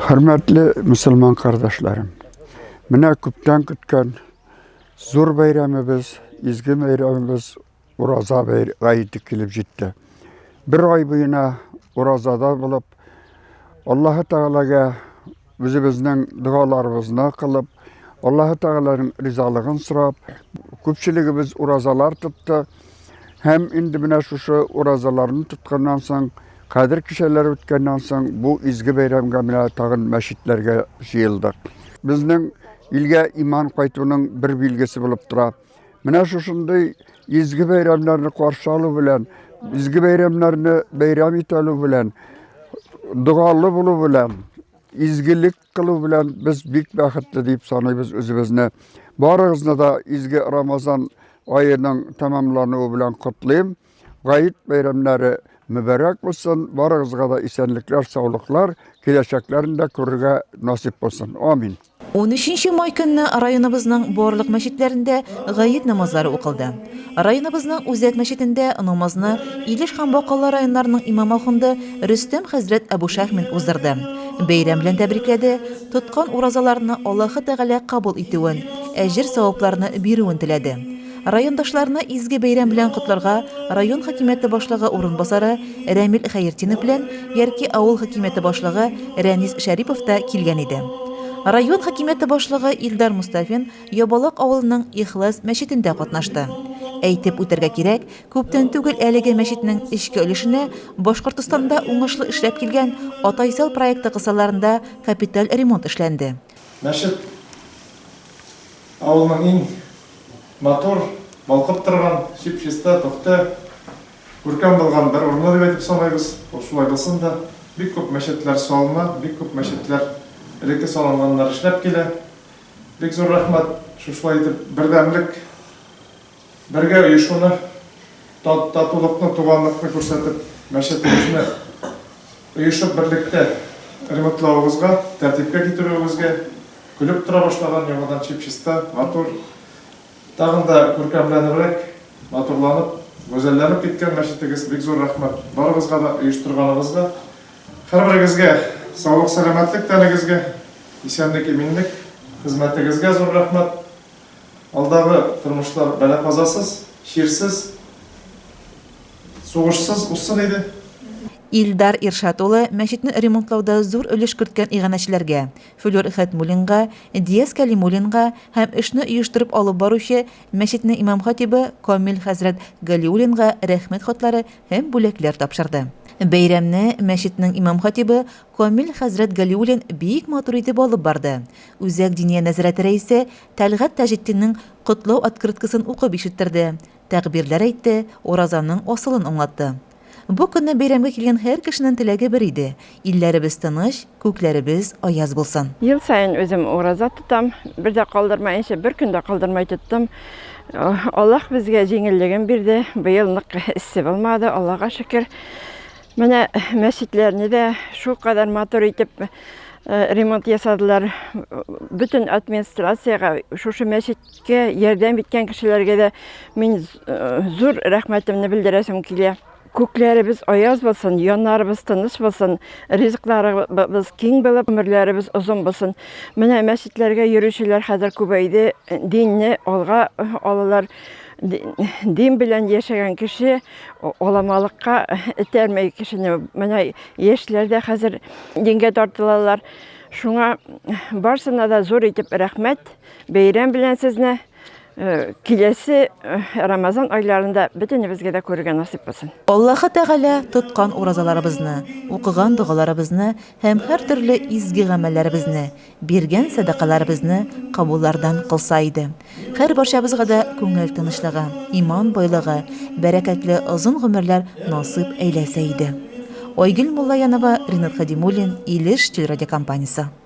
Хөрмәтле мөселман кардәшләрем, менә күптән көткән зур бәйрәмебез, изге бәйрәмебез Ураза гаете килеп җитте. Бер ай буена уразада булып, Аллаһы Тәгаләгә үзебезнең догаларыбызны кылып, Аллаһы Тәгаләнең ризалыгын сорап, күпчелегебез уразалар тотты. Һәм инде менә шушы уразаларны тотканнан соң, кадер кичәләре үткәннән соң, бу изге бәйрәмгә менә тагын мәчетләргә җыелдык. Безнең илгә иман кайтуның бер билгесе булып тора. Менә шушындый изге бәйрәмнәрне каршы алу белән, изге бәйрәмнәрне бәйрәм итә алу белән, догалы булу белән, изгелек кылу белән без бик бәхетле дип саныйбыз үзебезне. Барыгызны да изге Рамазан аеның тәмамлануы белән котлыйм. Гает бәйрәмнәре мөбарәк булсын, барыгызга да исәнлекләр, саулыклар, киләчәкләрен дә күрергә насыйп булсын. Амин. Унөченче май көнне районыбызның барлык мәчетләрендә гает намазлары укылды. Районыбызның үзәк мәчетендә намазны Илеш һәм Бакалы районнарының имам-ахунды Рөстәм хәзрәт Әбүшәхмин уздырды. Бәйрәм белән тәбрикләде, тоткан уразаларны Аллаһы Тәгалә кабул итүен, әҗер-савапларны бирүен теләде. Райондашларны изге бәйрәм белән котларга район хакимияте башлыгы урынбасары Рәмил Хәертдинов белән Ярки авыл хакимияте башлыгы Рәнис Шәрипов та килгән иде. Район хакимияте башлыгы Илдар Мостафин Ябалак авылының Ихлас мәчетендә катнашты. Әйтеп үтәргә кирәк, күптән түгел әлеге мәчетнең эчке өлешенә Башкортостанда уңышлы эшләп килгән Атайсал проекты кысаларында капиталь ремонт эшләнде. Мәчет авылның иң Матур, балкып торган, чип-чиста, пөхтә, күркәм булган бер урыны дип әйтеп саныйбыз. Ул шулай булсын да. Бик күп мәчетләр салына, бик күп мәчетләр элекке салынганнар эшләп килә. Бик зур рәхмәт, шушылай итеп бердәмлек, бергә оешуны, татулыкны, туганлыкны күрсәтеп, мәчетебезне оешып берлектә ремонтлавыгызга, тәртипкә китерүегезгә. Көлеп тора башлаган яңадан чип-чиста, матур, тагын да күркәмләнебрәк, матурланып, гүзәлләнеп киткән мәчетегез, бик зур рәхмәт барыгызга да, оештырганыгызга. Һәрберегезгә саулык-сәламәтлек тәнегезгә, исәнлек-иминлек, хезмәтегезгә зур рәхмәт. Алдагы тормышлар бәла-казасыз, чирсез, сугышсыз узсын иде. Илдар Иршат улы мәчетне ремонтлауда зур өлеш керткән иганәчеләргә, Флүр Хәтмуллинга, Диас Кәлимуллинга һәм эшне оештырып алып баручы мәчетнең имам-хатибы Камил хәзрәт Галиуллинга рәхмәт хатлары һәм бүләкләр тапшырды. Бәйрәмне мәчетнең имам-хатибы Камил хәзрәт Галиуллин бик матур итеп алып барды. Үзәк Диния нәзарәте рәисе Тәлгать Таҗетдиннең котлау открыткасын укып ишеттерде, тәкъбирләр әйтте, уразаның асылын аңлатты. Бу көнне бәйрәмгә килгән һәр кешенең теләге бер иде, илләребез тыныч, күкләребез аяз булсын. Ел саен үзем ураза тотам, бер дә калдырмаенча, бер көн дә калдырмай тоттым. Аллаһ безгә җиңеллеген бирде, быел нык эссе булмады, Аллага шөкер. Менә мәчетләрне дә шулкадәр матур итеп ремонт ясадылар. Бөтен администрациягә, шушы мәчеткә ярдәм иткән кешеләргә дә мин зур рәхмәтемне белдерәсем килә. Күкләребез аяз булсын, яннарыбыз тыныч булсын, ризыкларыбыз киң булып, гомерләребез озын булсын. Менә мәчетләргә йөрүчеләр хәзер күбәйде, динне алга алалар. Дин белән яшәгән кеше оламалыкка этәрмәй кешене. Менә яшьләр дә хәзер дингә тартылалар. Шуңа барсына да зур итеп рәхмәт. Бәйрәм белән сезне. Э, киләсе э, Рамазан айларында бөтенебезгә дә күрергә насыйп булсын. Аллаһы Тәгалә тоткан уразаларыбызны, укыган догаларыбызны һәм һәртөрле изге гамәлләребезне, биргән сәдакаларыбызны кабуллардан кылса иде. Һәр барчабызга да күңел тынычлыгы, иман байлыгы, бәрәкәтле озын гомерләр насыйп әйләсә иде. Айгөл Муллаянова, Ринат Хадимуллин, Илеш телерадиокомпаниясе.